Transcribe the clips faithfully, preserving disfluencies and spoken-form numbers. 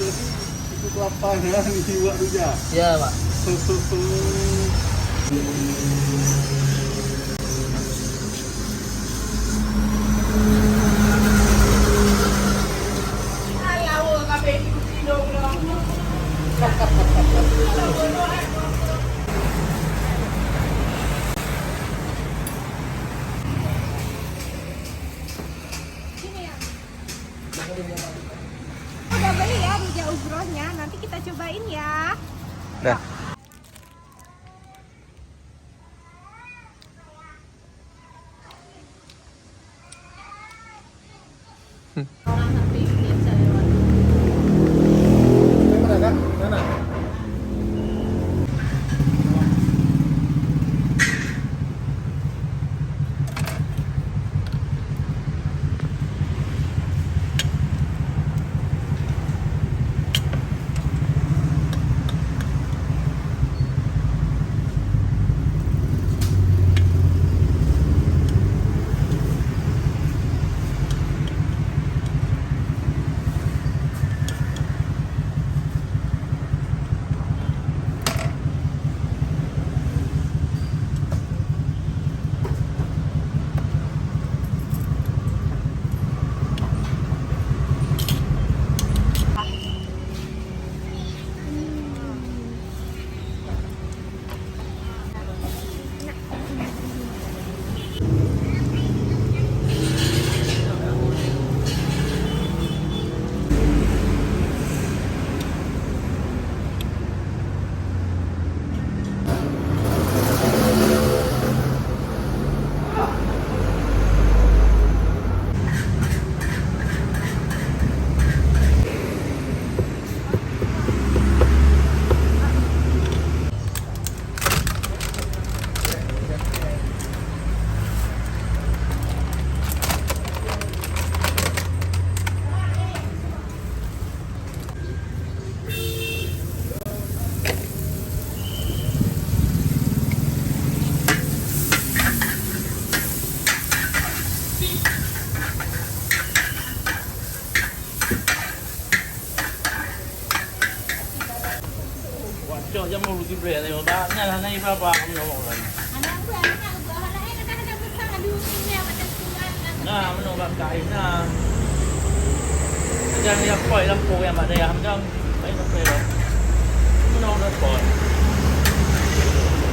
Itu kelapa ya, dibuat rujak. Ya, Pak. Udah beli ya rujak uzrohnya, nanti kita cobain ya. Dah. Wah, cok jamur sibreh ni, bah, nyan hana ié apa-apa, kamoe ngomong kan. Hana apa, hana apa, hana, eh, hana, hana, hana, aduh, ini yang macam tu, kan, kan. Nah, meunoe bak kain, nah. Macam yang poi lampôh yang bak dayah, macam, lain apa ya? Meunoe udah poi.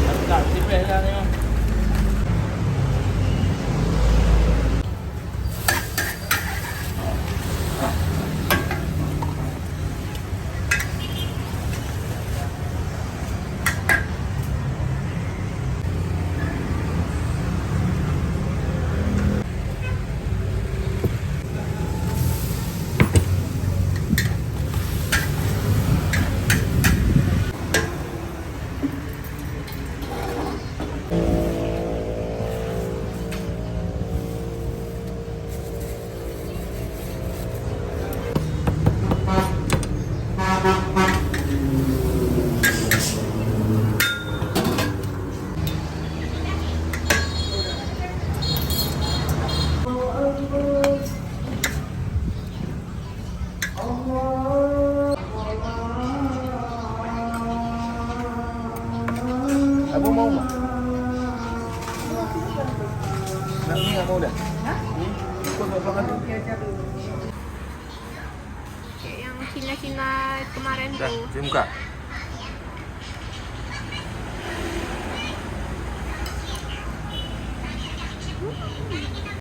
Tak, tak, sibreh lah ni, mah. Ini nggak mau dah. Hah? Ini ikut bapak kan? Kayak yang Cina-Cina kemarin tuh. Dah, cium kak. Hmm.